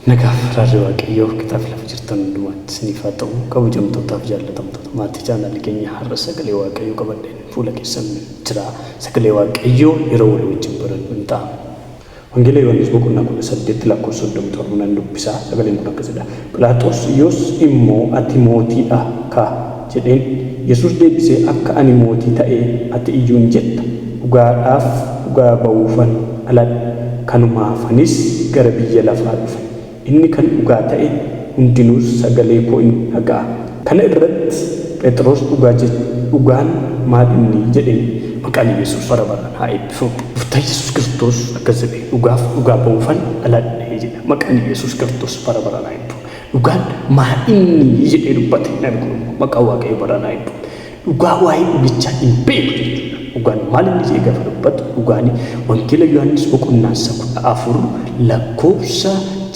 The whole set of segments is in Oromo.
Nagaaf araarri Waaqayyoo qixaaf lafa jirtan hundumaatti isiniif haa ta'u. Kabajamtootaaf jaallatamtoota maatii chaanaalii keenya har'a sagalee Waaqayyoo qabadheen fuula keessan jira. Sagalee Waaqayyoo yeroo walii wajjin barannu hin ta'a. Wangeela Yohaannis boqonnaa 18 lakkoofsa 37 nan dubbisa. Sagaleen kun akkas jedha. Philaaxoos yoos immoo ati mootiidha kaa jedheen. Yesuus deebisee akka ani mootii ta'e ati iyyuu in jetta. Dhugaadhaaf dhugaa ba'uufan dhaladhe, kanumaafanis gara biyya lafaa dhufe. Inni kan dhugaa ta'e hundinuus sagalee koo in dhaga'a. Kana irratti Phexros dhugaa Dhugaan maal inni? jedheen. Maqaan Yesuus bara baraan haa eebbifamu. Gooftaan Yesuus Kiristoos akkas jedhe, Dhugaaf dhugaa ba'uufan dhaladhe jedha. Maqaan Yesuus Kiristoos bara baraan haa eebbifamu. Dhugaan maal inni? jedhee dubbate. Namni kun immoo maqaan Waaqayyoo baraan haa eebbifamu. Dhugaa waa'ee dhugichaa hin beeku jechuudha. Dhugaan maal inni jedhee gaafa dubbatu dhugaan Wangeela Yohaannis boqonnaa isa 14 lakkoofsa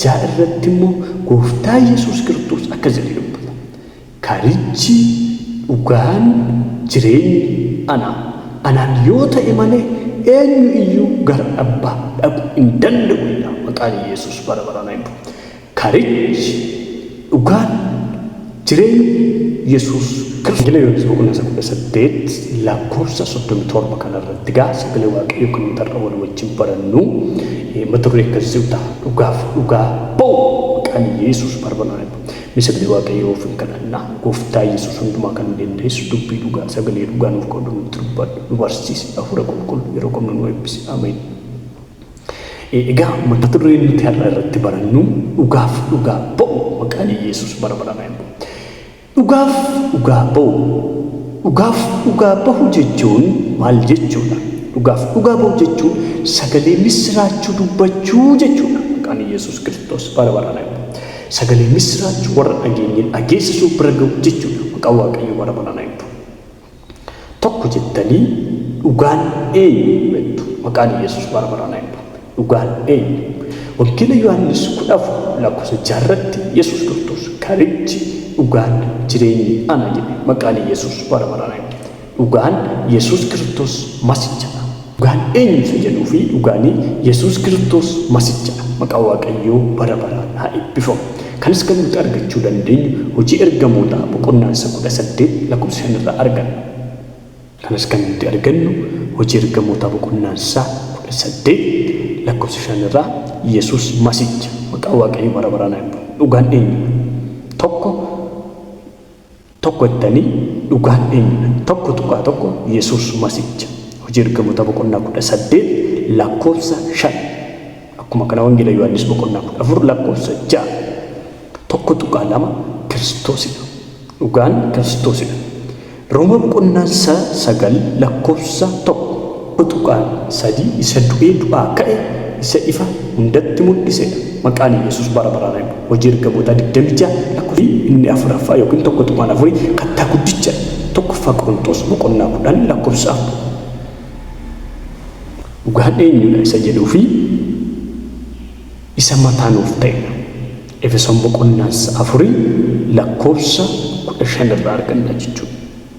6 irratti immoo Gooftaa Yesuus Kiristoos akkas jedhee dubbata. Karichi, dhugaan, jireenyi ana. Anaan yoo ta'e malee eenyu iyyuu gara Abbaa dhaquu hin danda'u jedha. Maqaan Yesuus bara baraan haa eebbifamu. Karichi, dhugaan, jireenyi Yesuus Kiristoos. Wangeela Yohaannis boqonnaa isa 18 lakkoofsa 37 kana irratti egaa sagalee Waaqayyoo kan nuti har'a wal wajjin barannu mata duree akkas jedhu ta'a. Dhugaaf dhugaa ba'u maqaan Yesuus bara baraan eebbifamu. Mee sagalee Waaqayyoof in kadhanna. Gooftaa Yesuus hundumaa kan dandeessu dubbii dhugaa sagalee dhugaa nuuf qoodu nutti dubbadhu nu barsiisi hafuura qulqulluu yeroo qabnu nu eebbisi. Ameen. Egaa mata dureen nuti har'a irratti barannu dhugaaf dhugaa ba'u maqaan Yesuus bara baraan haa eebbifamu. Dhugaaf dhugaa ba'u. Dhugaaf dhugaa bahu jechuun maal jechuudha? Dhugaaf dhugaa ba'u jechuun sagalee missiraachuu dubbachuu jechuudha. Maqaan Yesuus Kiristoos bara baraan haa eebbifamu. Sagalee missiraachuu warra dhageenye dhageessisuu bira ga'u jechuudha. Maqaan Waaqayyoo bara baraan haa eebbifamu. Tokko jettanii dhugaan eenyu jettu? Maqaan Yesuus bara baraan haa eebbifamu. Dhugaan eenyu? Wangeela Yohaannis 14 lakkoofsa 6 irratti Yesuus Kiristoos karichi, dhugaan, jireenyi ana jedhe. Maqaan Yesuus bara baraan haa eebbifamu. Dhugaan Yesuus Kiristoos Masichadha. Dhugaan eenyu isa jedhuu fi dhugaanii Yesuus Kiristoos Masichadha. Maqaan Waaqayyoo bara baraan haa eebbifamu. Kanas kan nuti argachuu dandeenyu Hojii Ergamootaa boqonnaa isa 18 lakkoofsa 5 irraa arganna. Kanas kan nuti argannu Hojii Ergamootaa boqonnaa isaa 18 lakkoofsa 5 irraa Yesuus Masicha. Maqaan Waaqayyoo bara baraan haa eebbifamu. Dhugaan eenyudha? Tokko Tokko jettanii dhugaan eenyudha? 1.1 Yesuus Masicha. Hojii Ergamootaa boqonnaa 18 lakkoofsa 5. Akkuma kana Wangeela Yohaannis boqonnaa 14 lakkoofsa 6. 1.2 Kiristoosidha. Dhugaan Kiristoosidha. Roomaa boqonnaa 9 lakkoofsa 1. 1.3 Isa du'ee du'aa ka'e isa ifa hundatti mul'isedha. Maqaan Yesuus bara baraan haa eebbifamu. Hojii Ergamootaa 26 lakkoofsa inni afuraffaa yookiin 1.4 kattaa guddicha 1ffaa Qorontos boqonnaa 10 lakkoofsa 4. Dhugaan eenyudha isa jedhuu fi isa mataa nuuf ta'edha. Efesoon boqonnaa 4 lakkoofsa 15 irraa arganna jechuudha.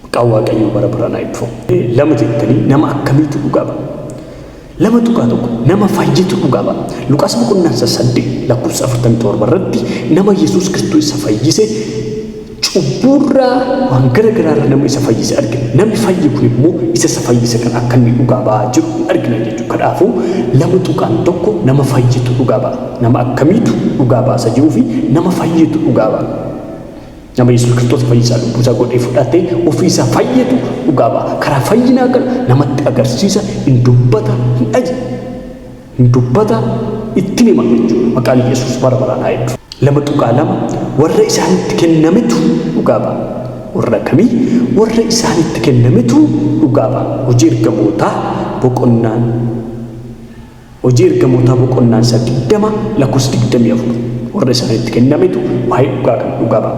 Maqaan Waaqayyoo bara baraan haa eebbifamu. Lama jettanii nama akkamiitu dhugaa ba'a? 2.1 Nama fayyetu dhugaa ba'a. Luqaas boqonnaa isa 8 lakkoofsa 47 irratti nama Yesuus Kiristoos isa fayyise cubbuurraa waan gara garaarra nama isa fayyise argina. Namni fayye kun immoo isa isa fayyise kan akka inni dhugaa ba'aa jiru hin argina jechuudha. Kanaafuu 2.1 nama fayyetu dhugaa ba'a. Nama akkamiitu dhugaa baasa jiruu fi nama fayyetu dhugaa ba'a. Nama Yesuus Kiristoos fayyisaa lubbuu isaa godhee fudhatee ofii isaa fayyetu dhugaa ba'a. Karaa fayyinaa kana namatti agarsiisa, hin dubbata, hin aja, hin dubbata, ittiin hima jechuudha. Maqaan Yesuus bara baraan haa eebbifamu. 2.2 Warra isaanitti kennametu dhugaa ba'a. Warra kamii? Warra isaanitti kennametu dhugaa ba'a. Hojii Ergamootaa boqonnaan Hojii Ergamootaa boqonnaan isaa 20 lakkoofsa 24 warra isaanitti kennametu waa'ee dhugaa kana dhugaa ba'a.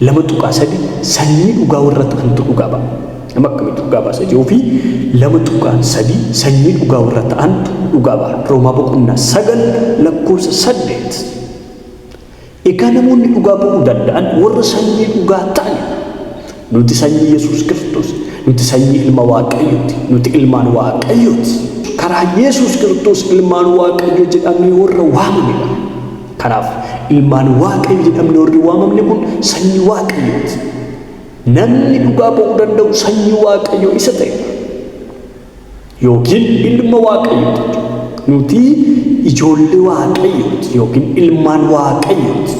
2.3 Sanyii dhugaa warra ta'antu dhugaa ba'a. Nama akkamitti dhugaa baasa jedhuu fi 2.3 sanyii dhugaa warra ta'antu dhugaa ba'a. Roomaa boqonnaa 9 lakkoofsa 8. Egaa namoonni dhugaa ba'uu danda'an warra sanyii dhugaa ta'anidha. Nuti sanyii Yesuus Kiristoos. Nuti sanyii ilma Waaqayyooti. Nuti ilmaan Waaqayyooti. Karaa Yesuus Kiristoos ilmaan Waaqayyoo jedhamnee warra waamamedha. Kanaaf ilmaan Waaqayyo jedhamne warri waamamne kun sanyii Waaqayyooti. Namni dhugaa ba'uu danda'u sanyii Waaqayyoo isa ta'edha. Yookiin ilma Waaqayyooti jechuudha. Nuti ijoollee Waaqayyooti yookiin ilmaan Waaqayyooti.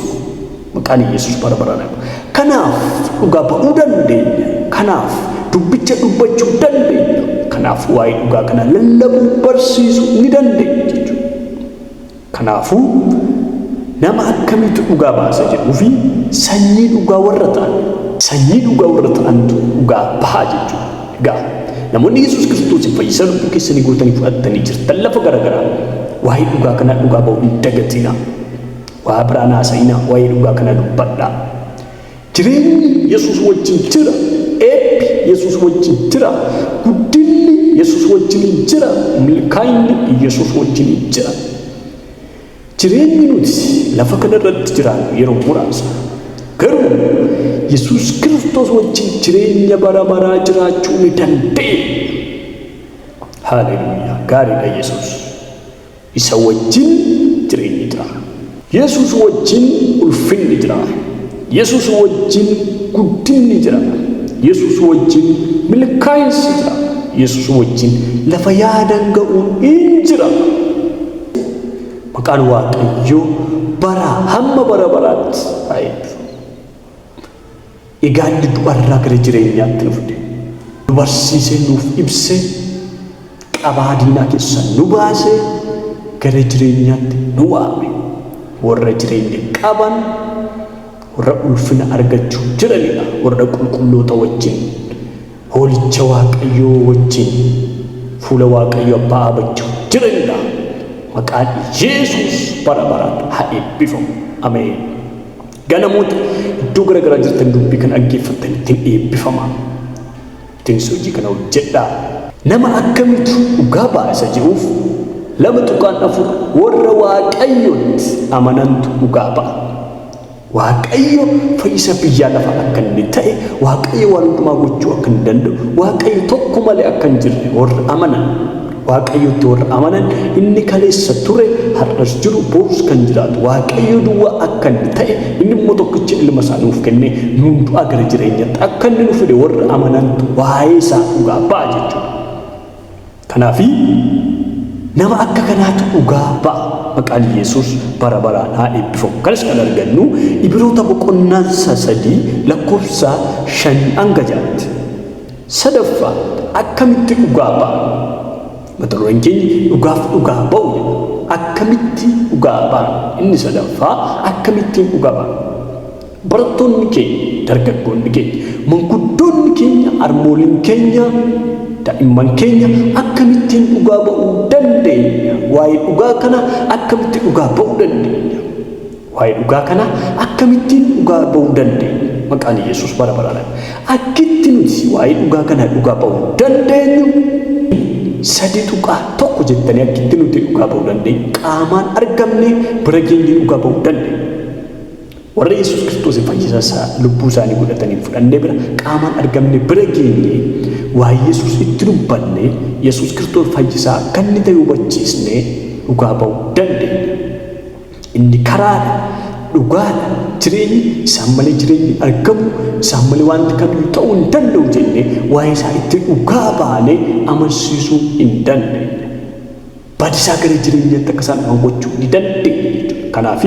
Maqaan Yesuus bara baraan haa Kanaaf dhugaa ba'uu dandeenya. Kanaaf dubbicha dubbachuu dandeenya. Kanaaf waa'ee dhugaa kana lallabuu, barsiisuu ni dandeenya jechuudha. Kanaafuu nama akkamiitu dhugaa baasa jedhuu fi sanyii dhugaa warra ta'an, sanyii dhugaa warra ta'antu dhugaa bahaa jechuudha. Egaa namoonni Yesuus Kiristoosiin fayyisaa lubbuu keessanii gootanii fudhattanii jirtan lafa garaagaraa waa'ee dhugaa kanaa dhugaa ba'uu hin dagatinaa. Waa biraan haasa'inaa, waa'ee dhugaa kanaa dubbadhaa. Jireenyi Yesuus wajjin jira. Eebbi Yesuus wajjin jira. Guddinni Yesuus wajjin jira. Milkaa'inni Yesuus wajjin jira. Jireenyi nuti lafa kanarratti jiraannu yeroo muraasa. Garuu Yesuus Kiristoos wajjin jireenya bara baraa jiraachuu ni dandeenya. Haaleluyyaa! Gaariidha Yesuus. Isa wajjin jireenyi jira. Yesuus wajjin ulfinni jira. Yesuus wajjin guddinni jira. Yesuus wajjin milkaa'insi jira. Yesuus wajjin lafa yaadan ga'uun in jira. Maqaan Waaqayyoo bara hamma bara baraatti haa eebbifamu. Egaa inni du'arraa gara jireenyaatti nu fide. Nu barsiisee nuuf ibsee qabaa diinaa keessaa nu baasee gara jireenyaatti nu waame. Warra jireenya qaban, warra ulfina argachuu jiranidha. Warra qulqulloota wajjin, hoolicha Waaqayyoo wajjin fuula Waaqayyo abbaa dhaabachuu jiranidha. Maqaan Yesuus bara baraan haa eebbifamu. Ameen. Egaa namoota iddoo gara garaa jirtan dubbii kana dhaggeeffattan ittiin eebbifamaa. Ittiin hojii kana hojjedhaa. Nama akkamitu dhugaa ba'a isa jedhuuf 2.4 warra Waaqayyotti amanantu dhugaa ba'a. Waaqayyo fayyisa biyyaa lafaa akka inni ta'e, Waaqayyo waan hundumaa gochuu akka inni danda'u, Waaqayyo tokko malee akka hin jirre warra amanan, Waaqayyotti warra amanan, inni kaleessa ture, har'as jiru, borus kan jiraatu, Waaqayyo duwwaa akka inni ta'e, inni immoo tokkicha ilma isaa nuuf kennee nuun du'aa gara jireenyaatti akka inni nu fide warra amanantu waa'ee isaa dhugaa ba'a jechuudha. Kanaafi nama akka kanaatu dhugaa ba'a. Maqaan Yesuus bara baraan haa eebbifamu. Kanas kan argannu Ibiroota boqonnaa 3 lakkoofsa 5 hanga 6tti. Sadaffaa, akkamitti dhugaa ba'a? Mata dureen keenya dhugaaf dhugaa ba'u jedha. Akkamitti dhugaa ba'a? Inni sadaffaa akkamittiin dhugaa ba'a? Barattoonni keenya, dargaggoonni keenya, manguddoonni keenya, harmooliin keenya, daa'imman keenya akkamittiin dhugaa ba'uu dandeenya? Waa'ee dhugaa kana akkamitti dhugaa ba'uu dandeenya? Waa'ee dhugaa kana akkamittiin dhugaa ba'uu dandeenya? Maqaan Yesuus bara baraan. Akkitti nuti waa'ee dhugaa kana dhugaa ba'uu dandeenyu 3.1 jettanii akkitti nuti dhugaa ba'uu dandeenya. Qaamaan argamne bira geenye dhugaa ba'uu dandeenya. Warra Yesuus Kiristoos fayyisa isaa lubbuu isaanii godhatanii fudhannee bira qaamaan argamne bira geenye waa'ee Yesuus itti dubbanne Yesuus Kiristoos fayyisaa akka inni ta'e hubachiisne dhugaa ba'uu dandeenya. Inni karaadha, dhugaadha, jireenyi isaan malee jireenyi argamu, isaan malee wanti kamiyyuu ta'uu hin danda'u jennee waa'ee isaa itti dhugaa baanee amansiisuu hin dandeenya. Badisaa gara jireenyaatti akka isaan dhufan gochuu ni dandeenya jechuudha. Kanaaf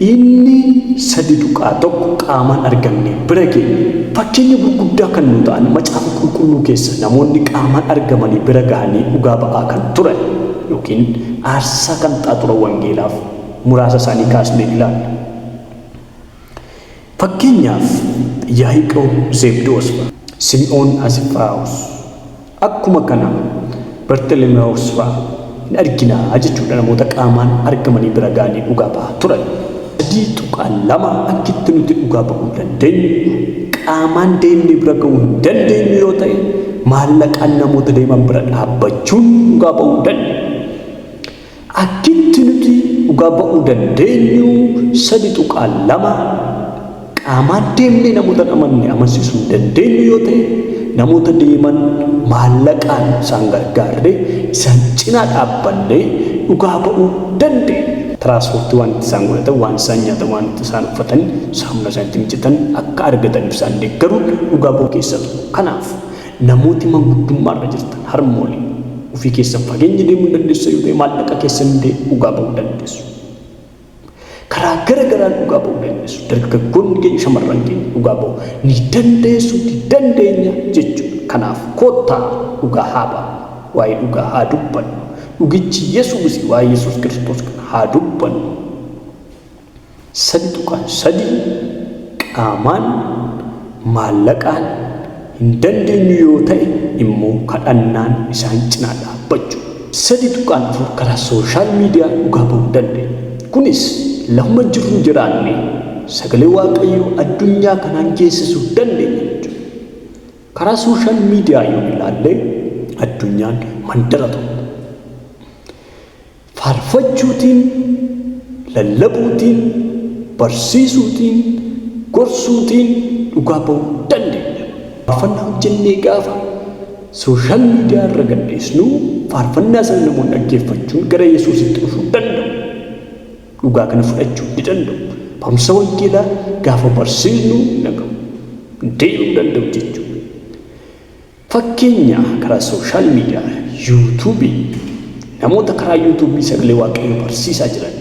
inni 3.1 qaamaan argamne bira geenye. Fakkeenya gurguddaa kan nu ta'an macaafa qulqulluu keessa namoonni qaamaan argamanii bira gahanii dhugaa ba'aa kan turan yookiin aarsaa kan ta'aa turan wangeelaaf muraasa isaanii kaasnee ilaalla. Fakkeenyaaf Yaa'iqoob Zeebdiwoos fa'a, Simi'oon Asifaawos, akkuma kana Barxelemewoos fa'a in argina jechuudha namoota qaamaan argamanii bira ga'anii dhugaa ba'aa turan. 3.2 Akkitti nuti dhugaa ba'uu dandeenyu qaamaan deemnee bira ga'uu hin dandeenyu yoo ta'e maallaqaan namoota deeman bira dhaabbachuun dhugaa ba'uu dandeenya. Akkitti nuti dhugaa ba'uu dandeenyu 3.2 Qaamaan deemnee namoota hin amanne amansiisuu hin dandeenyu yoo ta'e, namoota deeman maallaqaan isaan gargaarree, isaan cinaa dhaabbannee dhugaa ba'uu dandeenya. Tiraanspoortii waan itti isaan godhatan, waan isaan nyaatan, waan itti isaan uffatan, saamunaa isaan itti miiccatan akka argataniif isaan deeggaruun dhugaa ba'uu keessaa tokko. Kanaaf namooti manguddummaarra jirtan harmoolii ofii keessan fageenya deemuu hin dandeessan yoo ta'e maallaqa keessan illee dhugaa ba'uu dandeessu. Karaa gara garaan dhugaa ba'uu dandeessu. Dargaggoonni keenya shamarran keenya dhugaa ba'uu ni dandeessu, ni dandeenya jechuudha. Kanaaf koottaa dhugaa haa baanu. Waa'ee dhugaa haa dubbannu. Dhugichi Yesuusi waa'ee Yesuus Kiristoos kana haa dubbannu. 3.3 Qaamaan, maallaqaan hin dandeenyu yoo ta'e immoo kadhannaan isaan cinaa dhaabbachuu. 3.4 Karaa sooshaal miidiyaa dhugaa ba'uu dandeenya. Kunis lafuma jirru jiraannee sagalee Waaqayyoo addunyaa kanaan geessisuu dandeenya jechuudha. Karaa sooshaal miidiyaa yoo ilaalle addunyaan mandara tokko. Faarfachuutiin, lallabuutiin, barsiisuutiin, gorsuutiin dhugaa ba'uu dandeenya. Faarfannaa hojjennee gaafa sooshaal miidiyaa irra gadhiisnu faarfannaa sana namoonni dhaggeeffachuun gara Yesuusitti dhufuu danda'u. Dhugaa kana fudhachuu ni danda'u. Barumsa wangeelaa gaafa barsiisnu ni dhaga'u. Deebi'uu danda'u jechuudha. Fakkeenya karaa sooshaal miidiyaa yuutuubii namoota karaa yuutuubii sagalee Waaqayyoo barsiisaa jiran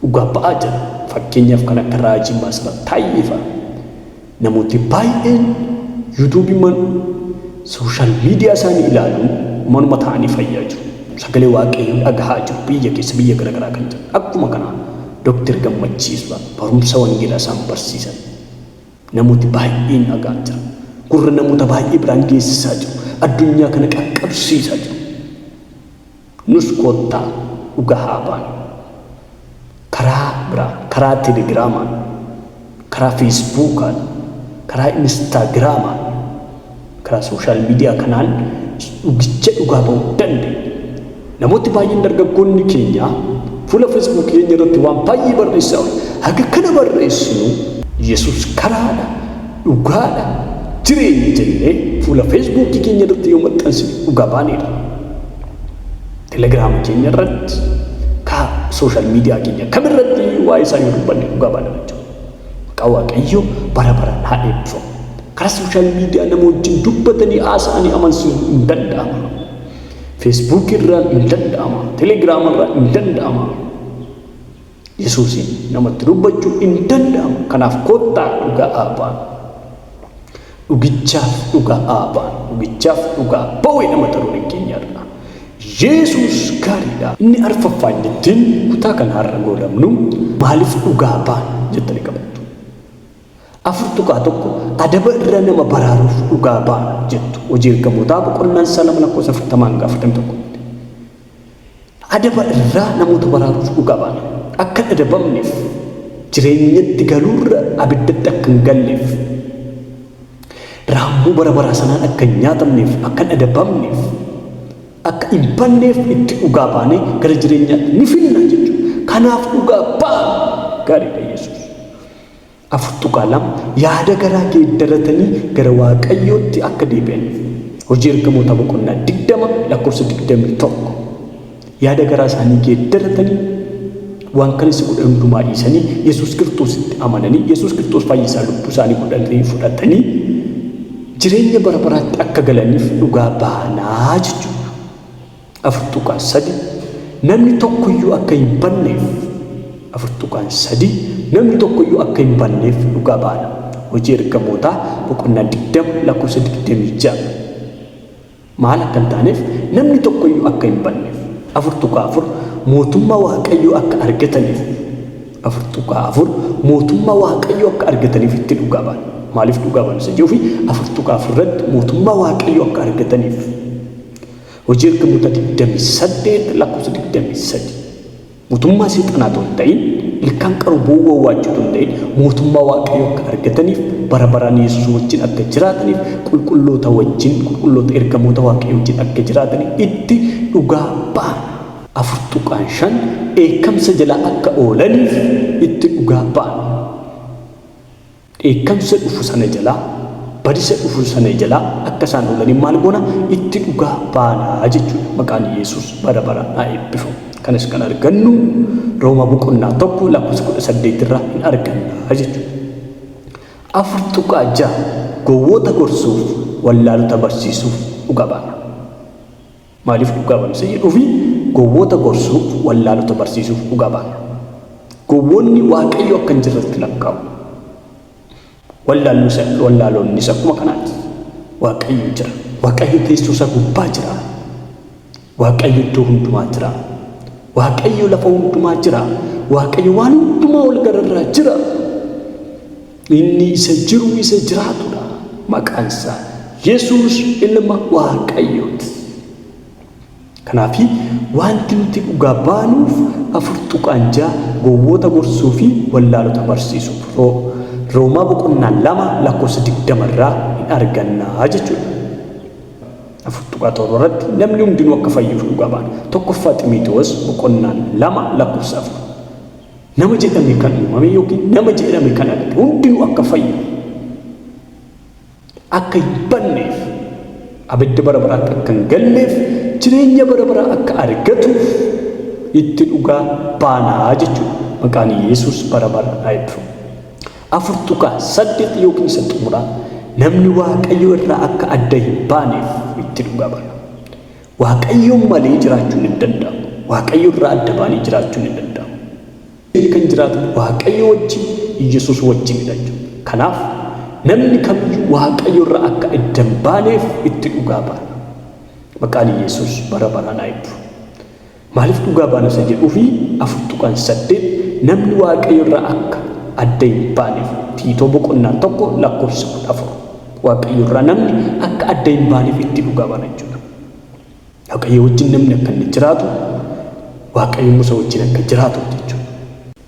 dhugaa ba'aa jiran fakkeenyaaf kan akka Raajii Masarat Taayyee fa'a namooti baay'een yuutuubii man sooshaal miidiyaa isaanii ilaaluun manuma ta'anii fayyaa jiru. Sagalee Waaqayyoo dhagahaa jiru biyya keessa biyya garaagaraa kan jiran. Akkuma kanaa Dooktar Gammachiis fa'a barumsa wangeelaa isaan barsiisan namooti baay'een dhaga'aa jiran. Gurra namoota baay'ee biraan geessisaa jiru. Addunyaa kana qaqqabsiisaa jiru. Nus koottaa dhugaa haa baanu. Karaa biraa, karaa telegiraamaan, karaa feesbuukaan, karaa inistaagiraamaan, karaa sooshaal miidiyaa kanaan dhugicha dhugaa ba'uu dandeenya. Namooti baay'een dargaggoonni keenya fuula feesbuukii keenya irratti waan baay'ee barreessaa oolu. Haga kana barreessinu Yesuus karaadha, dhugaadha, jireenya jennee fuula feesbuukii keenya irratti yoo maxxansine dhugaa baaneerra. Telegiraama keenya irratti, kaa sooshaal miidiyaa keenya kamirratti waa'ee isaa yoo dubbanne dhugaa baana jechuudha. Maqaa Waaqayyoo bara baraan haa eebbifamu. Karaa sooshaal miidiyaa nama wajjin dubbatanii haasa'anii amansiisuun hin danda'ama. Feesbuukii irraan hin danda'ama. Telegiraama irraan hin danda'ama. Yesuusiin namatti dubbachuu hin danda'amu. Kanaaf koottaa dhugaa haa baanu. Dhugichaaf dhugaa haa baanu. Dhugichaaf dhugaa ba'uu nama ta'uu keenya irraa. Yesuus gaariidha. Inni arfaffaan ittiin kutaa kana har'a goolabnu maaliif dhugaa baana jettanii qabattu. 4.1 Adaba irra nama baraaruuf dhugaa baana jettu. Hojii Ergamootaa boqonnaan isaa 2 lakkoofsa 40 hanga 41. Adaba irraa namoota baraaruuf dhugaa baana. Akka hin adabamneef jireenyatti galuurra abiddatti akka hin galleef raammoo bara baraa sanaan akka hin nyaatamneef akka hin adabamneef akka hin banneef itti dhugaa baanee gara jireenyaatti ni finna jechuudha. Kanaaf dhugaa baana gaariidha Yesuus. 4.2 Yaada garaa geeddaratanii gara Waaqayyootti akka deebi'aniif. Hojii Ergamootaa boqonnaa 20 lakkoofsa 21. Yaada garaa isaanii geeddaratanii waan kana isa godhan hundumaa dhiisanii Yesuus Kiristoositti amananii Yesuus Kiristoos fayyisaa lubbuu isaanii godhatanii fudhatanii jireenya bara baraatti akka galaniif dhugaa baanaa jechuudha. 4.3 Namni tokkoyyuu akka hin banneef 4.3 Namni tokkoyyuu akka hin banneef dhugaa baana. Hojii Ergamootaa boqonnaa 20 lakkoofsa 26. Maal akka hin taaneef namni tokkoyyuu akka hin banneef. 4.4 Mootummaa Waaqayyoo akka argataniif 4.4 Mootummaa Waaqayyoo akka argataniif itti dhugaa baana. Maaliif dhugaa baana isa jedhuufi 4.4 irratti mootummaa Waaqayyoo akka argataniif. Hojii Ergamoota 28 lakkoofsa 23. Mootummaa seexanaa otoo hin ta'in, ilkaan qaroo bowwaa waachuu otoo hin ta'in, mootummaa Waaqayyoo akka argataniif, bara baraan Yesuus wajjin akka jiraataniif, qulqulloota wajjin, qulqulloota ergamoota Waaqayyoo wajjin akka jiraataniif itti dhugaa baana. 4.5 Dheekkamsa jalaa akka oolaniif itti dhugaa baana. Dheekkamsa dhufu sana jalaa, badisa dhufu sana jalaa akka isaan oolaniif maal goona? Itti dhugaa baana jechuudha. Maqaan Yesuus bara baraan haa eebbifamu. Kanas kan argannu Roomaa boqonnaa 1 lakkoofsa 18 irraa hin arganna jechuudha. 4.6 Gowwoota gorsuuf, wallaalota barsiisuuf dhugaa baana. Maaliif dhugaa baana isa jedhuufi gowwoota gorsuuf, wallaalota barsiisuuf dhugaa baana. Gowwoonni Waaqayyo akka hin jirretti lakkaa'u. Wallaalonnis akkuma kanaati. Waaqayyo jira. Waaqayyo teessoo isaa gubbaa jira. Waaqayyo iddoo hundumaa jira. Waaqayyo lafa hundumaa jira. Waaqayyo waan hundumaa ol gararraa jira. Inni isa jiru isa jiraatudha. Maqaan isaa Yesuus ilma Waaqayyooti. Kanaaf wanti nuti dhugaa baanuuf 4.6 gowwoota gorsuu fi wallaalota barsiisuuf Roomaa boqonnaa 2 lakkoofsa 20 irraa hin argannaa jechuudha. 4.7 irratti namni hundinuu akka fayyuuf dhugaa baana. 1ffaa Ximitewoos boqonnaa 2 lakkoofsa 4. Nama jedhame kan uumame yookiin nama jedhame kan argate hundinuu akka fayyu akka hin banneef abidda bara baraatti akka hin galleef jireenya bara baraa akka argatuuf itti dhugaa baanaa jechuudha. Maqaan Yesuus bara baraan haa eebbifamu. 4.8 yookiin isa xumuraa namni Waaqayyo irraa akka adda hin baaneef itti dhugaa baana. Waaqayyoon malee jiraachuun hin danda'amu. Waaqayyo irraa adda baanee jiraachuun hin danda'amu. Kan jiraatan Waaqayyo wajjin, Yesuus wajjinidha jechuudha. Kanaaf namni kamiyyuu Waaqayyo irraa akka adda hin baaneef itti dhugaa baana. Maqaan Yesuus bara baraan haa eebbifamu. Maaliif dhugaa baana isa jedhuufi 4.8 namni Waaqayyo irraa akka adda hin baaneef Tiitoo boqonnaa 1 lakkoofsa 14 Waaqayyo irraa namni akka adda hin baaneef itti dhugaa baana jechuudha. Waaqayyo wajjin namni akka inni jiraatu Waaqayyo Musa wajjin akka jiraatu jechuudha.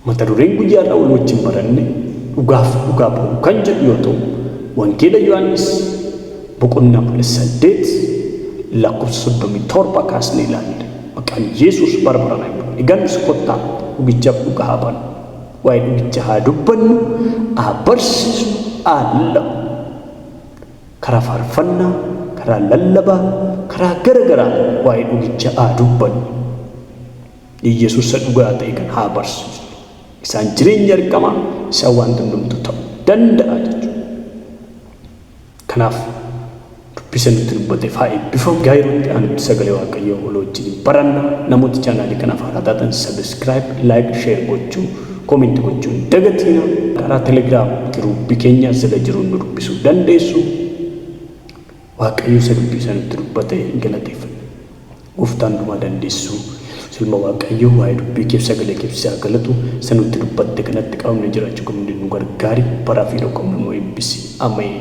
Mata dureen guyyaa irraa wal wajjin baranne dhugaaf dhugaa ba'uu kan jedhu yoo ta'u Wangeela Yohaannis boqonnaa 18 lakkoofsa 37 kaasnee ilaalle. Maqaan Yesuus bara baraan haa eebbifamu. Egaa nus kottaa dhugichaaf dhugaa haa baanu. Waa'ee dhugicha haa dubbannu, haa barsiisnu, haa lallabnu. Karaa faarfannaa, karaa lallabaa, karaa gara garaa waa'ee dhugicha haa dubbannu. Yesuus isa dhugaa ta'e kan haa barsiisnu. Isaan jireenya argama, isaan waan hundumtu ta'uu danda'a jechuudha. Kanaaf dubbisa nutti dubbateef haa eebbifamu. Egaa yeroo itti aanutti sagalee Waaqayyoo wal wajjin baranna. Namoota chaanaalii kanaaf haaraa taatan subscribe, like, share gochuu, comment gochuu hin dagatiina. Karaa Telegram giruuppii keenya jala jiruun nu dubbisuu dandeessu. Waaqayyo isa dubbisa nutti dubbate hin galateeffanna. Gooftaa hundumaa dandeessu, Yesuus ilma Waaqayyoo, waa'ee dubbii keef sagalee keef si haa galatu. Isa nutti dubbatte kanatti qabamne jiraachuu qabnu nu gargaari. Baraa fi yeroo qabnu nu eebbisi. Ameen.